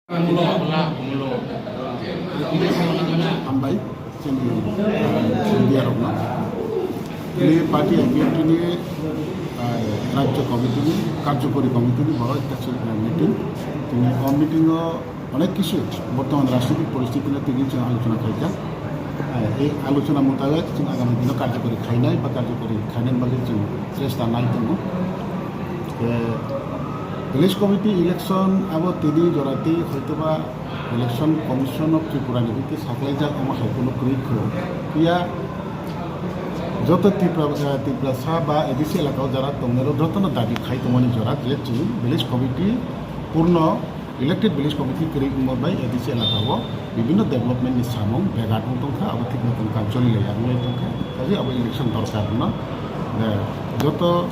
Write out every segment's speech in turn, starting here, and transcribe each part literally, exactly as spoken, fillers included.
Hambai, chini, ah, India rokno. Ini party I P F T ni, ah, Rajya Committee ni, Karjokori Committee ni borok ekta se, ah, meeting. Tini o meeting o onek kisu bortoman rajnitik poristiti no tini chwng alochona khaikha. Ah, ei alochona mutabek chwng agami dino karjokori khainai ba karjokori khainani bagwi chwng chesta nai tongo. Eh, Village Committee election abo tini jorati hoitoba Election Commission of Tripura ni bikhe saklaijak omo hai kunu kwrwi kho. Phiya joto Tripura, eh, Tiprasa ba A D C elaka o jara tongnai rok jotono dabi khai tongmani jora je chwng Village Committee purno elected Village Committee kwrwi wngma bai A D C elaka o bibinno development ni samung begat wng tongkha, abo thik motong kam choli lai ya wngwi tongkha. Kaje abo election dorkar no, eh, joto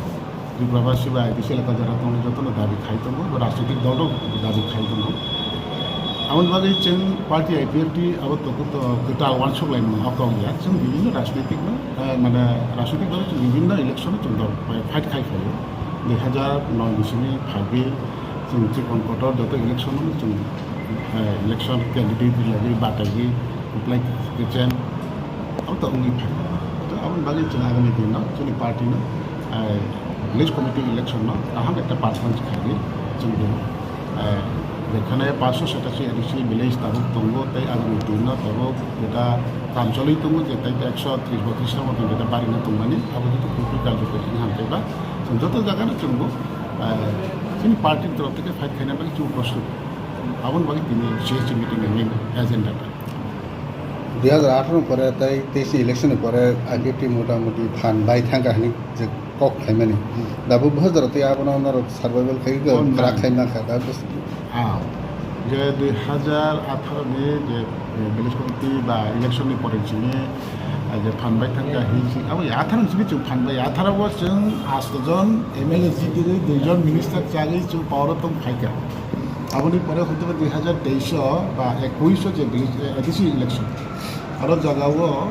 Tripura basi bai A D C elaka jora tongo, jotono dabi khai tongo, bo rajnitik dol rok dabi khai tongo. Aboni bagwi chwng party I P F T abo to, to kwtal uansuk lai mano, o kok ya. Chwng bibinno rajnitik no, eh, mane rajnitik dol chwng bibinno election o chwng dol, eh, fight khai khaio. Dui hajar noi bisini phaiwi chwng chikon kotor joto election o chwng, eh, election candidate lagwi bataiwi, Kuplai Kitchen, abo to wngwi phai. To aboni bagwi chwng agami dino chini party no, eh, village committee election no kaham ekta performance khaidi chwng bo, eh, bekhane paanch sho satashi A D C village tabuk tongo tei agami dino tabuk jeta kam choli tongo je tei ekso tris botris ta moto jeta barina tongmani abo joto kufri karjo khe hamkhe ba chwng joto jaga no chwng bo, eh, chini party ni torof theke fight khaina bagwi chwng prostut. Aboni bagwi tini C S C meeting ni main agenda ta. Dui hajar atharo pore tei teis ni election ni pore I P F T motamuti phan bai thangkha hinwi je kok khaimani. Hmm. Dabo bohor jora tei abono norok survival khai Oh, khara na. Khaima kha. Da bes- Ah, je dui hajar atharo ni je, eh, village committee ba election ni pore chini, eh, je phan bai thangkha hinwi si, abo ya atharo ni simi chwng phan bai, atharo bo chwng asto jon M L A jitwi, dui jon minister chagwi chwng power o tong phaikha. Aboni pore hoito ba dui hajar teis o ba ekuish o je village, eh, A D C election. Aro jaga o,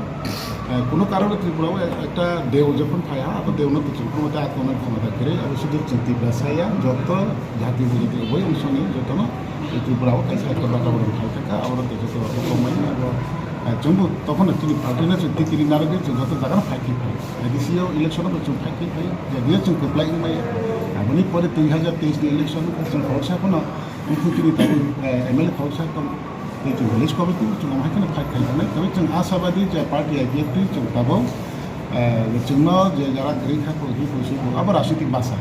eh, kuno karone Tripura o ekta deu jokhon phai ha, abo deu no tichung kuno ta kono khomota kwrwi, abo sudu chwng Tiprasa ya, joto jati bujati bai ongsoni jotono Tripura o kaisa ekta bataboron khai thangkha, abo no joto rokomai abo, eh, chwngbo tokhono chini party no chwng tikiri narwgwi chwng joto jaga no phai thik phai. A D C o election o bo chwng phai thik phai, jadiya chwng kwplai wngmaya. Aboni pore dui hajar teis ni election o chwng khoroksa phano Wngkha chini tabuk, eh, M L A khoroksa tong, tei chwng village committee bo chwng omo hai kheno fight khai tongnai. Tei chwng ashabadi je party I P F T chwng tabuk, eh, chwngno je jara kwrwi kha, kwrwi kha, kwrwi kha, abo rajnitik basa.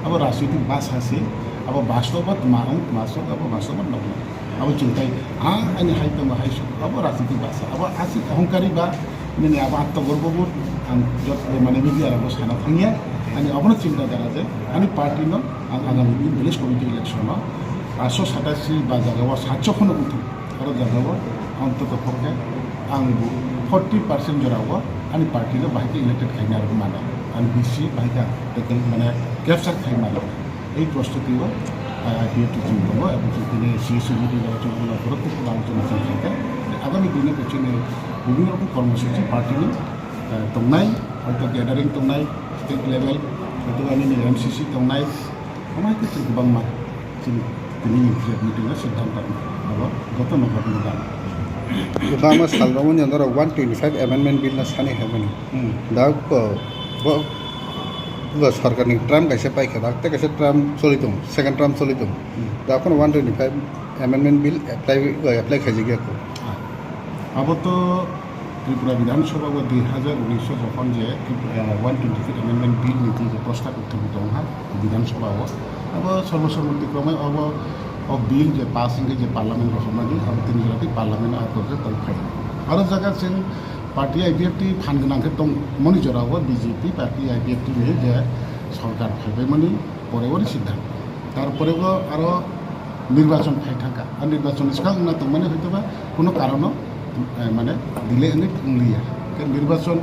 Abo rajnitik basa se, abo bastobo tma wng, tma sok, abo bastobo nokno. Abo chwng tai, ah, ani hai tongo, hai sok, abo rajnitik basa. Abo aswk ahongkari ba, nini abo atto gorbo bo, ang jot, mane media rok bo sana thangya, ani abono chinta dara je, ani party no, Ang agami din village committee election o paanch sho satashi ba jaga o satsho kheno wngthung, oro jaga o ontoto pokhe ang bo forty percent jora o ani party no bahai khe elected khaina rwgwi mano, ani B C bahai khe tackle mane capture khai mano. Ei prostuti o, ah, I P F T chwng tongo, ebong chwng tini C S C meeting o chwng bono borok khe kwbang chwng chwng khaikha. Agami dino bo chini bibhinno rokom kormosuchi party ni, ah, tongnai, hoito gathering tongnai, state level, hoito ba nini M C C tongnai, Omo hai khe chwng kwbangma chini tini ni meeting o siddhanta abo joto no hor no dan. Kwbangma sal romani norok one twenty five amendment bill no sani hai mani. Hmm. Da ko bo, bo sarkar ni term kaisa paikha da, tei kaisa term choli tongo, second term choli tongo. Hmm. Da kono one twenty five amendment bill apply, apply khaijak ya ko. Ah. Abo to Tripura Bidhan Sabha o dui hajar unis o jokhon je Tripura, eh, one twenty five amendment bill ni je prostab uthaiwi tong ha Bidhan Sabha o, abo sarbosommoti kromwi abo o bill je pass wngwi je parliament rohornani abo tini jora tei parliament o ator khe tong phai. Aro jaga chwng party I P F T phan gwnang khe tongmani jora o B J P party I P F T ni je sorkar phaibaimani pore o ni siddhant. Tarpore bo aro nirbachon phai thangkha. Ar nirbachon ni swkang wngna tongmani hoitoba kuno karono, eh, mane delay wngwi tongliya. Khe nirbachon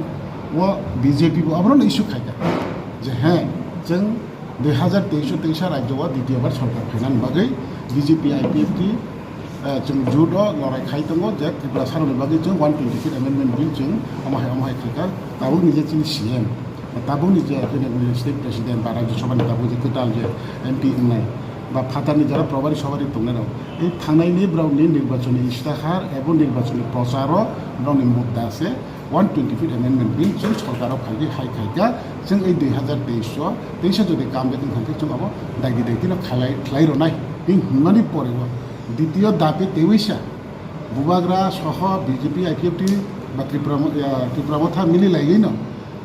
o B J P bo abono issue khaikha. Je he, chwng dui hazar teis o teisa rajyo o ditiyo bar sorkar khainani bagwi B J P I P F T, eh, chwng jut o lorai khai tongo je Tripura saroni bagwi chwng one twenty three amendment bill chwng omo hai omo hai khaikha. Tabukni je chini C M, tabukni je, je state president ba Rajya Sabha ni tabuk je kwtal je M P wngnai, ba phatarni jara probari sobari tongnai rok, ei thangnai ni borok ni nirbachon ni istihar ebo nirbachon ni prochar o borok ni mudda se one twenty fifth amendment bill chwng sorkar o phaidi hai khaika, chwng ei dui hazar teis o teisa jodi kam de wngkha khe chwng abo daidi daidi no khlai khlai rwnai. Tei hwnmani pore o ditiyo dabi teiwisa Bubagra soho B J P, I P F T ba Tripura mo-, ya, Tripura motha mili laiwi no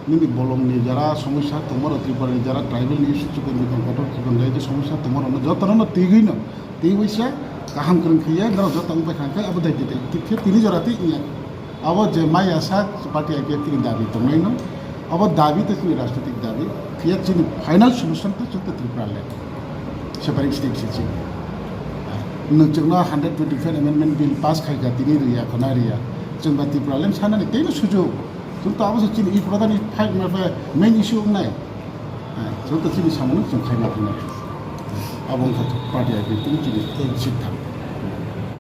nini bolong ni jara somosya tongma rok, Tripura ni jara tribal ni issue chikon chikon kotor chikon jai je somosya tongma rok no joto no twiwi no twiwi se kaham kwrwng khiya norok joto wng pai kha khe abo dai dai tik khe tini jora twi wngya. Abo je maya sa party I P F T ni dabi tongnai no, abo dabi tei chini rajnitik dabi, phiya chini final solution tei chwng tei Tripura le separate state se chini. Nwng chwngno hundred twenty five amendment bill pass khai kha, tini riya, khona riya. Chwng ba Tripura le sanani tei no sujuk. Chwng to abo se chini i prodhani fight ma phe main issue wngnai. Chwng to chini samung chwng khai ma phinai. Abo wngkha party I P F T ni chini siddhanto.